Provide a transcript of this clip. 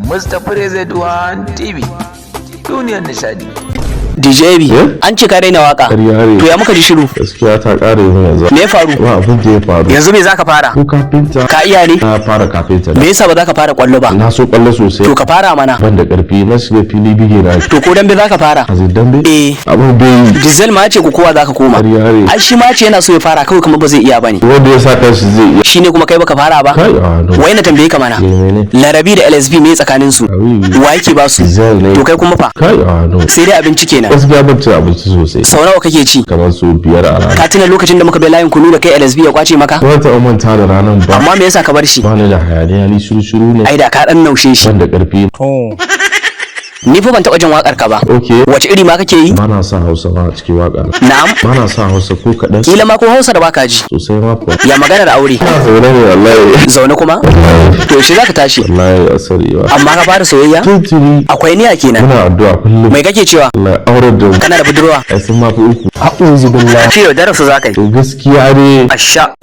Mustapha Rezeduwan TV, duniyar nishadi. DJ AB, Eh? an ce ka daina waka. Ƙarya ne. To ya muka ji shiru? Gaskiya ta ƙare min yanzu. Me ya faru? Ba abin da ya faru. Yanzu me zaka fara? Ko kafinta. Ka iya ne? Na fara kafinta. Me yasa ba za ka fara kwallo ba? Na so kwallo sosai. To ka fara mana. Ban da ƙarfi, na shiga fili bige na. To ko dambe za ka fara? A dambe? Eh. Abin bai yi. Diesel ma ce ko kowa za ka koma. Ƙarya ne. Ai shi ma ce yana so ya fara kawai kuma ba zai iya bane. Wanda ya sa kanshi zai iya. Shine kuma kai baka fara ba? Kai, a no. Wai na tambaye ka mana. Eh, mene? Larabi da LSB me tsakanin su? Awi. Wa yake ba su? Diesel ne. To kai kuma fa? Kai, a no. Sai dai abinci kenan. Gaskiya ban cin abinci sosai. Sau nawa kake ci? Kamar su 5 a rana. Ka tuna lokacin da muka bai layin kunu da kai LSB ya kwace maka? Ba ta manta da ranar ba. Amma me yasa ka bar shi? Ba ni da hayaniya, ni shiru shiru ne. Ai da ka dan naushe shi. Ban da ƙarfi. Ni fa ban taɓa jin wakar ka ba. Okay. Wace iri ma kake yi? Ba na sa Hausa ma a cikin waƙa. Na'am. Ba na sa Hausa ko kaɗan. Kila ma ko Hausa da baka ji. Sosai ma kuwa. Ya maganar aure? Ina zaune ne wallahi. Zaune kuma? Wallahi. To yaushe zaka tashi? Wallahi a sorry ba. Amma ka fara soyayya? Tuntuni. Akwai niyya kenan. Muna addu'a kullum. Mai kake cewa? Allah ya aurar da mu. Kana da budurwa? Ai sun ma fi uku. A'udhu billahi. Ce yaudarar su zaka yi. To gaskiya ne. Asha.